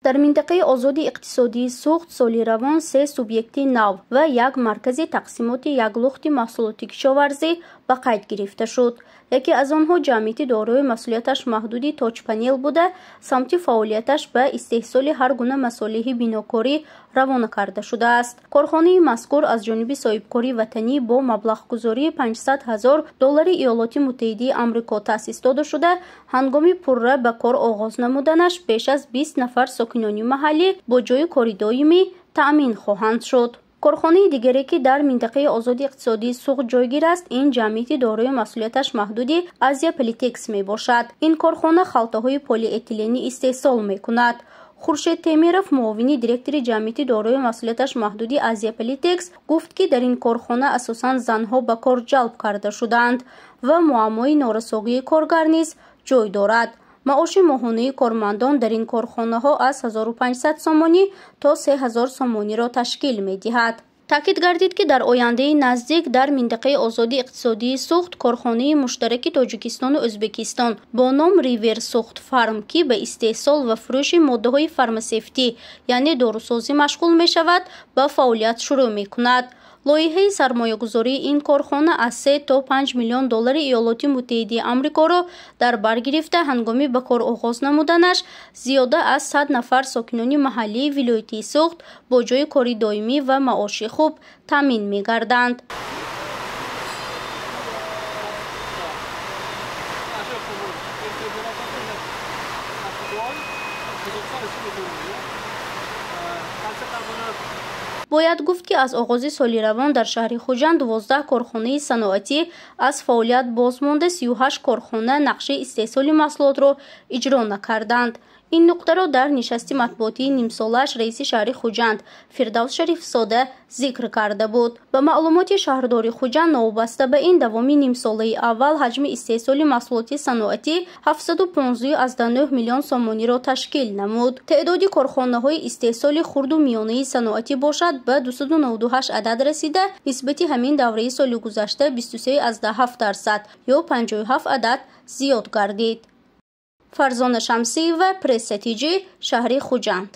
Дар минтақаи озоди иқтисодии Суғд соли равон 3 субъекти нав ва як маркази тақсимоти як лухти маҳсулоти кишоварзӣ ба қайд гирифта шуд. Яке аз онҳо ҷамъияти дорои масъулияташ маҳдуди Тоҷпанел буда, самти фаъолияташ ба истеҳсоли ҳар гуна масолеҳи бинокорӣ равона карда шудааст. Корхонаи мазкур аз ҷониби соҳибкори ватанӣ бо маблағгузории 500 ҳазор доллари Иёлоти Муттаҳидаи Амрико таъсис дода шуда, ҳангоми пурра ба кор оғоз намуданаш беш аз 20 нафар сокинони маҳаллӣ бо ҷойи кори доимӣ таъмин хоҳанд шуд. Корхонаи дигаре, ки дар минтақаи озоди иқтисодии Суғд ҷойгир аст, ин ҷамъияти дорои масъулияташ маҳдуди Азия Политекс мебошад. Ин корхона халтаҳои полиэтиленӣ истеҳсол мекунад. Хуршед Темиров, муовини директори ҷамъияти дорои масъулияташ маҳдуди Азия Политекс, гуфт, ки дар ин корхона асосан занҳо ба кор ҷалб карда шудаанд ва муаммои норасогии коргар низ ҷой дорад. Маоши моҳонаи кормандон дар ин корхонаҳо аз 1500 сомонӣ то 3000 сомониро ташкил медиҳад. Таъкид гардид, ки дар ояндаи наздик дар минтақаи озоди иқтисодии Суғд корхонаи муштараки Тоҷикистону Ӯзбекистон бо ном Ривер Суғд Фарм, ки ба истеҳсол ва фурӯши моддаҳои фармасевтӣ, яъне дорусозӣ машғул мешавад, ба фаъолият шурӯъ мекунад. Лоиҳаи сармоягузории ин корхона аз 3 то 5 миллион доллари Иёлоти Муттаҳидаи Амрикоро дар бар гирифта, ҳангоми ба кор оғоз намуданаш зиёда аз 100 нафар сокинони маҳаллии вилояти Суғд бо ҷойи кори доимӣ ва маоши хуб таъмин мегарданд. Бояд гуфт, ки аз оғози соли равон дар шаҳри Хуҷанд 12 корхонаи саноатӣ аз фаъолият боз монда, 38 корхона нақшаи истеҳсоли маҳсулотро иҷро накарданд. Ин нуқтаро дар нишасти матбуотии нимсолааш раиси шаҳри Хуҷанд Фирдавс Шарифзода зикр карда буд. Ба маълумоти шаҳрдори Хуҷанд, новобаста ба ин, давоми нимсолаи аввал ҳаҷми истеҳсоли маҳсулоти саноатӣ 715,9 миллион сомониро ташкил намуд. Теъдоди корхонаҳои истеҳсоли хурду миёнаи саноатӣ бошад ба 298 адад расида, нисбати ҳамин давраи соли гузашта 23,7% ё 57 адад зиёд гардид. Фарзона Шамсиева, Пресса ТЖ, шаҳри Хуҷанд.